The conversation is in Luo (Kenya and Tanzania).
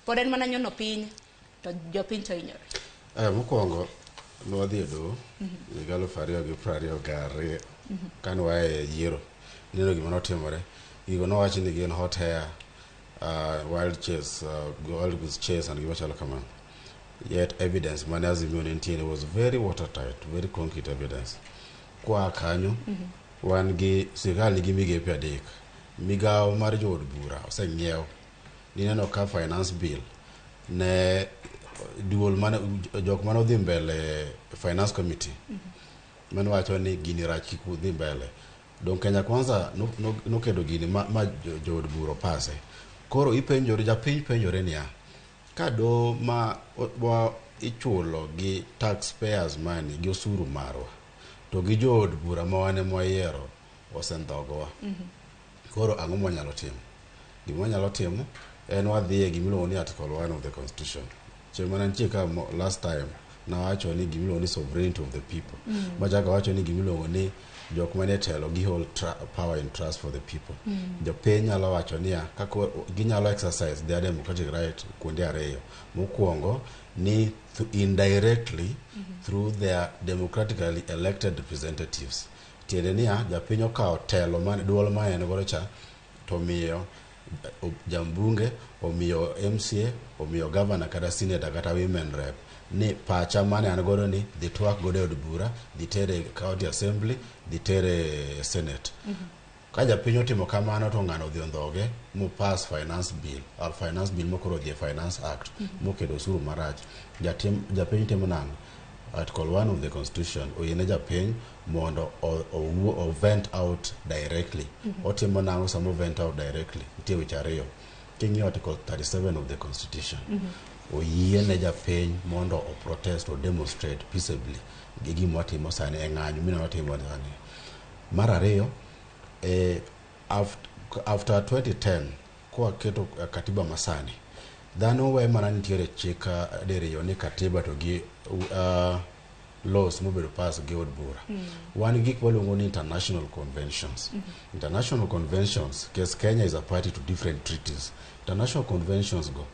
Pod en mana nyono piny to jopiny to hinyore. Mokwongo nwadhi e doho higa 2022 kane waa e yiero. Neno gima notimore. Gigo nowach ni gin hot air, wild chase, wild goose chase and gima chalo kamano. Yet evidence mane Azimio ne nitiere was very watertight, very concrete evidence. Kwa kanyo, wan gi sirkal nigi migepe adek. Migawo mar jood bura oseng'iew. Nineno ka finance bill ne duol mane jok mane odhi mbele finance committee mane wacho ni gini rach, kik udhi mbele. Dong Kenya Kwanza noketo gini ma jood bura opase. Koro ipenjori, japiny penjore niya, ka do ma wa ichulo gi taxpayers money, gi osuru marwa, to gi jood bura ma wan ema wayiero osendhogowa, koro ang'o mwanyalo timo? Gima wanyalo timo en wadhi e gimiluongo ni Article 1 of the Constitution. Chieng' mana nitie ka last time nawacho ni gimiluongo ni sovereignty of the people, machako awacho ni gimiluongo ni jok manie telo gi hold power in trust for the people. Jopiny nyalo wacho niya, kaka ginyalo exercise their democratic right kuonde ariyo. Mokwongo ni indirectly through their democratically elected representatives. Tiende niya, japiny okawo telo man duol ma en godo cha to miyo jambunge, omiyo MCA, omiyo governor kata senator kata women rep ni pacha mane an godo ni dhi twak godo e od bura, dhi tere county assembly, dhi tere senate. Ka japiny otimo kamano to ng'ano odhi ondhoge mopass finance bill or finance bill mokoro odhi e Finance Act moketo osuru marach, japiny timo nang'o? Article 1 of the Constitution oyiene japiny mondo o vent out directly. Otimo nang'o sama o vent out directly? Nitie weche ariyo. King'iyo Article 37 of the Constitution, oyiene japiny mondo o protest or demonstrate peaceably gi gima watimo sani e ng'anyo mineno timo sani. Mar ariyo, after 2010 kwaketo katiba masani, dhano we mana nitiere chik diriyo ni katiba to gi laws mobedo pass gi od bura. Wan gi gik waluongo ni international conventions. International conventions, case Kenya is a party to different treaties, international conventions go.